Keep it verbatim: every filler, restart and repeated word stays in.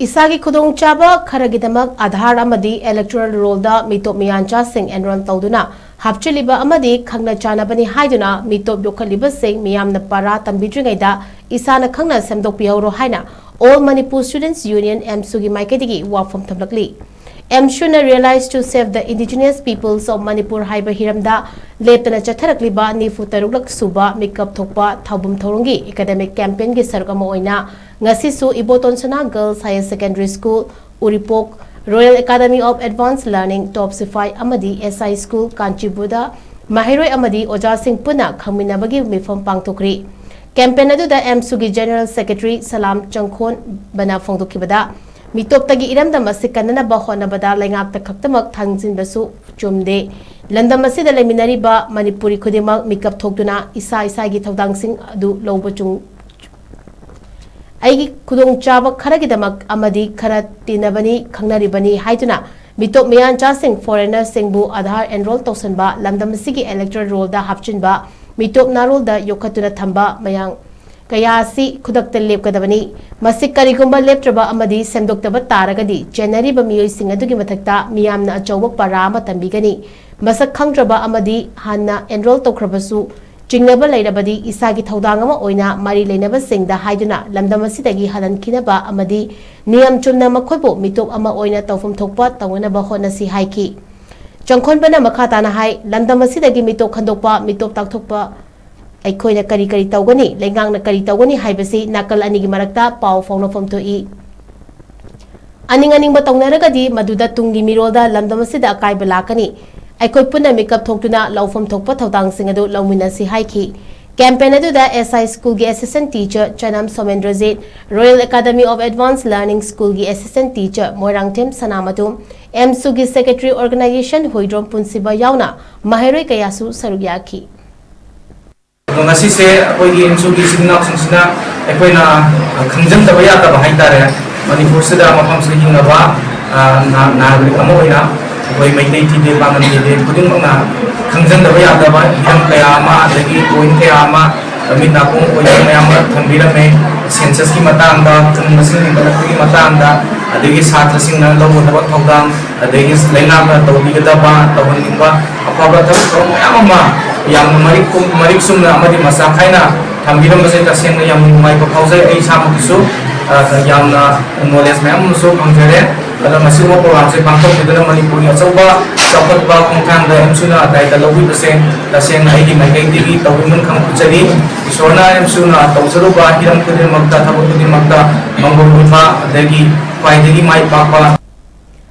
ꯏꯁꯥꯒꯤ ꯈꯨꯗꯣꯡꯆꯥꯕ ꯈꯔꯒꯤꯗꯃꯛ ꯑꯥꯙꯥꯔ ꯑꯃꯗꯤ ꯏꯂꯦꯛꯇꯣꯔꯦꯜ ꯔꯣꯜꯗ ꯃꯤꯇꯣꯞ ꯃꯤꯌꯥꯟꯆꯥꯁꯤꯡ ꯑꯦꯟꯔꯣꯜ ꯇꯧꯗꯨꯅ ꯍꯥꯞꯆꯤꯜꯂꯤꯕ ꯑꯃꯗꯤ ꯈꯪꯅ ꯆꯥꯟꯅꯕꯅꯤ ꯍꯥꯏꯗꯨꯅ ꯃꯤꯇꯣꯞ ꯌꯣꯛꯈꯠꯂꯤꯕꯁꯤꯡ ꯃꯤꯌꯥꯝꯅ ꯄꯔꯥ ꯇꯝꯕꯤꯗ꯭ꯔꯤꯉꯩꯗ ꯏꯁꯥꯅ ꯈꯪꯅ ꯁꯦꯝꯗꯣꯛꯄꯤꯍꯧꯔꯣ ꯍꯥꯏꯅ All Manipur Students Union, ꯑꯦꯝꯁꯨꯒꯤ ꯃꯥꯏꯀꯩꯗꯒꯤ ꯋꯥꯐꯝ ꯊꯝꯂꯛꯂꯤ꯫ ꯑꯦꯝꯁꯨꯅ Realize to Save the Indigenous Peoples of Manipur ꯍꯥꯏꯕ ꯍꯤꯔꯝꯗ ꯂꯦꯞꯇꯅ ꯆꯠꯊꯔꯛꯂꯤꯕ ꯅꯤꯐꯨ ꯇꯔꯨꯛꯂꯛ ꯁꯨꯕ ꯃꯤꯀꯞ ꯊꯣꯛꯄ ꯊꯧꯕꯨꯝ ꯊꯧꯔꯝꯒꯤ ꯑꯦꯀꯥꯗꯦꯃꯤꯛ ꯀꯦꯝꯄꯦꯟꯒꯤ ꯁꯔꯨꯛ ꯑꯃ ꯑꯣꯏꯅ ꯉꯁꯤꯁꯨ ꯏꯕꯣꯇꯣꯟ ꯁꯅꯥ Girls Higher Secondary School, Uripok, Royal Academy of Advanced Learning, ꯇꯣꯞ ꯁꯤꯐꯥꯏ ꯑꯃꯗꯤ ꯑꯦꯁ ꯑꯥꯏ ꯁ꯭ꯀꯨꯜ, ꯀꯥꯟꯆꯤꯄꯨꯔꯗ ꯃꯍꯩꯔꯣꯏ ꯑꯃꯗꯤ ꯑꯣꯖꯥꯁꯤꯡ ꯄꯨꯟꯅ ꯈꯪꯃꯤꯟꯅꯕꯒꯤ ꯃꯤꯐꯝ ꯄꯥꯡꯊꯣꯛꯈ꯭ꯔꯤ꯫ ꯀꯦꯝꯄꯦꯟ ꯑꯗꯨꯗ ꯑꯦꯝꯁꯨꯒꯤ ꯖꯦꯅꯔꯦꯜ ꯁꯦꯀ꯭ꯔꯦꯇꯔꯤ ꯁꯂꯥꯝ ꯆꯪꯈꯣꯟꯕꯅ ꯐꯣꯡꯗꯣꯛꯈꯤꯕꯗ, ꯃꯤꯇꯣꯞꯇꯒꯤ ꯏꯔꯝꯗꯝ ꯑꯁꯤ ꯀꯟꯅꯅꯕ ꯍꯣꯠꯅꯕꯗ ꯂꯩꯉꯥꯛꯇ ꯈꯛꯇꯃꯛ ꯊꯥꯡꯖꯤꯟꯕꯁꯨ ꯆꯨꯝꯗꯦ꯫ ꯂꯝꯗꯝ ꯑꯁꯤꯗ ꯂꯩꯃꯤꯟꯅꯔꯤꯕ ꯃꯅꯤꯄꯨꯔꯤ ꯈꯨꯗꯤꯡꯃꯛ ꯃꯤꯀꯞ ꯊꯣꯛꯇꯨꯅ ꯏꯁꯥ ꯏꯁꯥꯒꯤ ꯊꯧꯗꯥꯡꯁꯤꯡ ꯑꯗꯨ ꯂꯧꯕ ꯆꯨꯝ-, ꯑꯩꯒꯤ ꯈꯨꯗꯣꯡꯆꯥꯕ ꯈꯔꯒꯤꯗꯃꯛ ꯑꯃꯗꯤ ꯈꯔ ꯇꯤꯟꯅꯕꯅꯤ, ꯈꯪꯅꯔꯤꯕꯅꯤ ꯍꯥꯏꯗꯨꯅ ꯃꯤꯇꯣꯞ ꯃꯤꯌꯥꯟꯆꯥꯁꯤꯡ, ꯐꯣꯔꯦꯅꯔꯁꯤꯡꯕꯨ ꯑꯥꯙꯥꯔ ꯑꯦꯟꯔꯣꯜ ꯇꯧꯁꯤꯟꯕ, ꯂꯝꯗꯝ ꯑꯁꯤꯒꯤ ꯏꯂꯦꯛꯇꯣꯔꯦꯜ ꯔꯣꯜꯗ ꯍꯥꯞꯆꯤꯟꯕ, ꯃꯤꯇꯣꯞ ꯅꯥꯔꯣꯜꯗ ꯌꯣꯛꯈꯠꯇꯨꯅ ꯊꯝꯕ ꯃꯌꯥꯝ ꯀꯌꯥ ꯑꯁꯤ ꯈꯨꯗꯛꯇ ꯂꯦꯞꯀꯗꯕꯅꯤ꯫ ꯃꯁꯤ ꯀꯔꯤꯒꯨꯝꯕ ꯂꯦꯞꯇ꯭ꯔꯕ ꯑꯃꯗꯤ ꯁꯦꯝꯗꯣꯛꯇꯕ ꯇꯥꯔꯒꯗꯤ ꯆꯦꯟꯅꯔꯤꯕ ꯃꯤꯑꯣꯏꯁꯤꯡ ꯑꯗꯨꯒꯤ ꯃꯊꯛꯇ ꯃꯤꯌꯥꯝꯅ ꯑꯆꯧꯕ ꯄꯔꯥ ꯑꯃ ꯇꯝꯕꯤꯒꯅꯤ꯫ ꯃꯁꯛ ꯈꯪꯗ꯭ꯔꯕ ꯑꯃꯗꯤ ꯍꯥꯟꯅ ꯑꯦꯟꯔꯣꯜ ꯇꯧꯈ꯭ꯔꯕꯁꯨ ꯆꯤꯡꯅꯕ ꯂꯩꯔꯕꯗꯤ ꯏꯁꯥꯒꯤ ꯊꯧꯗꯥꯡ ꯑꯃ ꯑꯣꯏꯅ ꯃꯔꯤ ꯂꯩꯅꯕꯁꯤꯡꯗ ꯍꯥꯏꯗꯨꯅ ꯂꯝꯗꯝ ꯑꯁꯤꯗꯒꯤ ꯍꯜꯍꯟꯈꯤꯅꯕ ꯑꯃꯗꯤ ꯅꯤꯌꯝ ꯆꯨꯝꯅ ꯃꯈꯣꯏꯕꯨ ꯃꯤꯇꯣꯞ ꯑꯃ ꯑꯣꯏꯅ ꯇꯧꯐꯝ ꯊꯣꯛꯄ ꯇꯧꯅꯅꯕ ꯍꯣꯠꯅꯁꯤ ꯍꯥꯏꯈꯤ꯫ ꯆꯪꯈꯣꯟꯕꯅ ꯃꯈꯥ ꯇꯥꯅ ꯍꯥꯏ, ꯂꯝꯗꯝ ꯑꯁꯤꯗꯒꯤ ꯃꯤꯇꯣꯞ ꯈꯟꯗꯣꯛꯄ, ꯃꯤꯇꯣꯞ ꯇꯥꯛꯊꯣꯛꯄ ꯑꯩꯈꯣꯏꯅ ꯀꯔꯤ ꯀꯔꯤ ꯇꯧꯒꯅꯤ, ꯂꯩꯉꯥꯛꯅ ꯀꯔꯤ ꯇꯧꯒꯅꯤ ꯍꯥꯏꯕꯁꯤ ꯅꯥꯀꯜ ꯑꯅꯤꯒꯤ ꯃꯔꯛꯇ ꯄꯥꯎ ꯐꯥꯎꯅꯐꯝ ꯊꯣꯛꯏ꯫ ꯑꯅꯤꯡ ꯑꯅꯤꯡꯕ ꯇꯧꯅꯔꯒꯗꯤ ꯃꯗꯨꯗ ꯇꯨꯡꯒꯤ ꯃꯤꯔꯣꯜꯗ ꯂꯝꯗꯝ ꯑꯁꯤꯗ ꯑꯀꯥꯏꯕ ꯂꯥꯛꯀꯅꯤ꯫ ꯑꯩꯈꯣꯏ ꯄꯨꯟꯅ ꯃꯤꯀꯞ ꯊꯣꯛꯇꯨꯅ ꯂꯧꯐꯝ ꯊꯣꯛꯄ ꯊꯧꯗꯥꯡꯁꯤꯡ ꯑꯗꯨ ꯂꯧꯃꯤꯟꯅꯁꯤ ꯍꯥꯏꯈꯤ꯫ ꯀꯦꯝꯄꯦꯟ ꯑꯗꯨꯗ ꯑꯦꯁ ꯑꯥꯏ ꯁ꯭ꯀꯨꯜꯒꯤ assistant teacher Chanam Somendrajit, royal academy of advance learning ꯁ꯭ꯀꯨꯜꯒꯤ ꯑꯦꯁꯤꯁꯇꯦꯟꯠ ꯇꯤꯆꯔ ꯃꯣꯏꯔꯥꯡꯊꯦꯝ ꯁꯅꯥꯃꯇꯨꯝ, ꯑꯦꯝꯁꯨꯒꯤ ꯁꯦꯀ꯭ꯔꯦꯇꯔꯤ ꯑꯣꯔꯒꯅꯥꯏꯖꯦꯁꯟ ꯍꯨꯏꯗ꯭ꯔꯣꯝ ꯄꯨꯟꯁꯤꯕ ꯌꯥꯎꯅ ꯃꯍꯩꯔꯣꯏ ꯀꯌꯥꯁꯨ ꯁꯔꯨꯛ ꯌꯥꯈꯤ꯫ ꯑꯗꯣ ꯉꯁꯤꯁꯦ ꯑꯩꯈꯣꯏꯒꯤ ꯑꯦꯝꯁꯨꯒꯤ ꯏꯆꯤꯟ ꯏꯅꯥꯎꯁꯤꯡꯁꯤꯅ ꯑꯩꯈꯣꯏꯅ ꯈꯪꯖꯤꯟꯗꯕ ꯌꯥꯗꯕ ꯍꯥꯏꯇꯥꯔꯦ, ꯃꯅꯤꯄꯨꯔꯁꯤꯗ ꯃꯐꯝꯁꯤꯗ ꯍꯤꯡꯅꯕ, ꯑ, ꯅꯥ-, ꯅꯥꯒꯔꯤꯛ ꯑꯃ ꯑꯣꯏꯅ ꯑꯩꯈꯣꯏ ꯃꯩꯇꯩ ꯊꯤꯗꯦ, ꯄꯥꯉꯜ ꯊꯤꯗꯦ ꯈꯨꯗꯤꯡꯃꯛꯅ ꯈꯪꯖꯤꯟꯗꯕ ꯌꯥꯗꯕ ꯍꯤꯔꯝ ꯀꯌꯥ ꯑꯃ, ꯑꯗꯒꯤ ꯄꯣꯏꯟꯠ ꯀꯌꯥ ꯑꯃ ꯃꯃꯤꯠ ꯅꯥꯀꯣꯡ ꯑꯣꯏꯕ ꯃꯌꯥꯝ ꯑꯃ ꯊꯝꯕꯤꯔꯝꯃꯦ꯫ ꯁꯦꯟꯁꯁꯀꯤ ꯃꯇꯥꯡꯗ, ꯈꯨꯟ ꯃꯁꯤꯡ ꯍꯦꯟꯒꯠꯂꯛꯄꯒꯤ ꯃꯇꯥꯡꯗ, ꯑꯗꯒꯤ ꯁꯥꯇ꯭ꯔꯁꯤꯡꯅ ꯂꯧꯒꯗꯕ ꯊꯧꯗꯥꯡ, ꯑꯗꯒꯤ ꯂꯩꯉꯥꯛꯅ ꯇꯧꯕꯤꯒꯗꯕ, ꯇꯧꯍꯟꯅꯤꯡꯕ ꯑꯐꯕ ꯊꯕꯛ ꯊꯧꯔꯝ ꯃꯌꯥꯝ ꯑꯃ ꯌꯥꯝꯅ ꯃꯔꯤꯛ ꯀꯨꯝ-, ꯃꯔꯤꯛ ꯆꯨꯝꯅ ꯑꯃꯗꯤ ꯃꯆꯥ ꯈꯥꯏꯅ ꯊꯝꯕꯤꯔꯝꯕꯁꯦ ꯇꯁꯦꯡꯅ ꯌꯥꯝꯅ ꯅꯨꯡꯉꯥꯏꯕ ꯐꯥꯎꯖꯩ꯫ ꯑꯩ ꯏꯁꯥꯃꯛꯀꯤꯁꯨ, ꯑ, ꯌꯥꯝꯅ ꯅꯣꯂꯦꯖ ꯃꯌꯥꯝ ꯑꯃꯁꯨ ꯐꯪꯖꯔꯦ꯫ ꯑꯗꯣ ꯃꯁꯤꯒꯨꯝꯕ ꯄ꯭ꯔꯣꯒ꯭ꯔꯥꯝꯁꯦ ꯄꯥꯡꯊꯣꯛꯄꯤꯗꯨꯅ ꯃꯅꯤꯄꯨꯔꯒꯤ ꯑꯆꯧꯕ ꯆꯥꯎꯈꯠꯄ ꯈꯣꯡꯊꯥꯡꯗ ꯑꯦꯝꯁꯨꯅ ꯗꯥꯏꯇ ꯂꯧꯕꯤꯕꯁꯦ ꯇꯁꯦꯡꯅ ꯑꯩꯒꯤ ꯃꯥꯏꯀꯩꯗꯒꯤ ꯇꯧꯕꯤꯃꯜ ꯈꯪꯕꯤꯖꯔꯤ꯫ ꯏꯁꯣꯔꯅ ꯑꯦꯝꯁꯨꯅ ꯇꯧꯖꯔꯨꯕ ꯍꯤꯔꯝ ꯈꯨꯗꯤꯡꯃꯛꯇ, ꯊꯕꯛ ꯈꯨꯗꯤꯡꯃꯛꯇ ꯃꯪꯒꯣꯜ ꯑꯣꯏꯕ ꯑꯗꯒꯤ ꯈ꯭ꯋꯥꯏꯗꯒꯤ ꯃꯥꯏ ꯄꯥꯛꯄ